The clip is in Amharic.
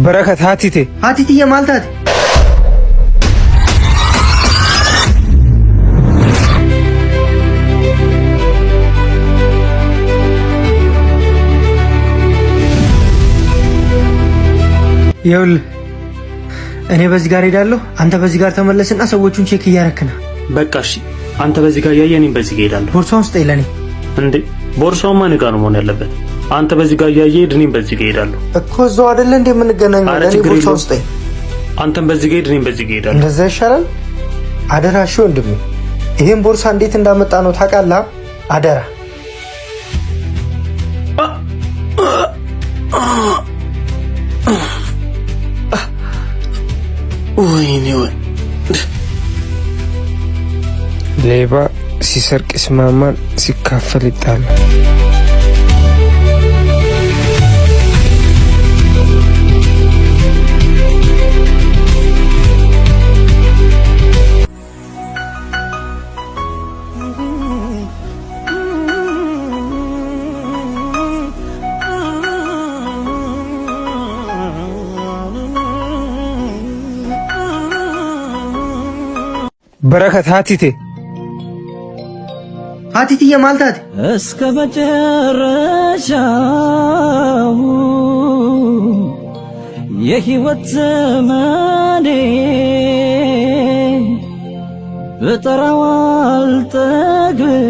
በረከት haati tee. Haati tiyya maal taate? ይኸውልህ እኔ በዚህ ጋር ሄዳለሁ፣ አንተ በዚህ ጋር ተመለስና ሰዎቹን check እያረክና። በቃ እሺ፣ አንተ በዚህ ጋር እያየህ እኔም በዚህ ጋር እሄዳለሁ። ቦርሳውን ስጠኝ ለኔ። እንዴ ቦርሳውማ እኔ ጋር ነው መሆን ያለበት። አንተ በዚህ ጋር እያየህ ሂድ፣ እኔም በዚህ ጋር እሄዳለሁ። እኮ እዛው አይደለ እንዴ የምንገናኘው? ኧረ ለኔ ችግር ቦርሳውን የለውም። ስጠኝ። አንተም በዚህ ጋር ሂድ፣ እኔም በዚህ ጋር እሄዳለሁ። እንደዛ ይሻላል። አደራ። እሺ ወንድሜ፣ ይሄን ቦርሳ እንዴት እንዳመጣ ነው ታውቃለህ? አደራ። ወይኔ ወይ ሌባ ሲሰርቅ ይስማማል፣ ሲካፈል ይጣላል። በረከት haati tee. Haati tiyya maal taate? እስከ መጨረሻው የሕይወት ዘመኔ ብጠራው አልጠግብም።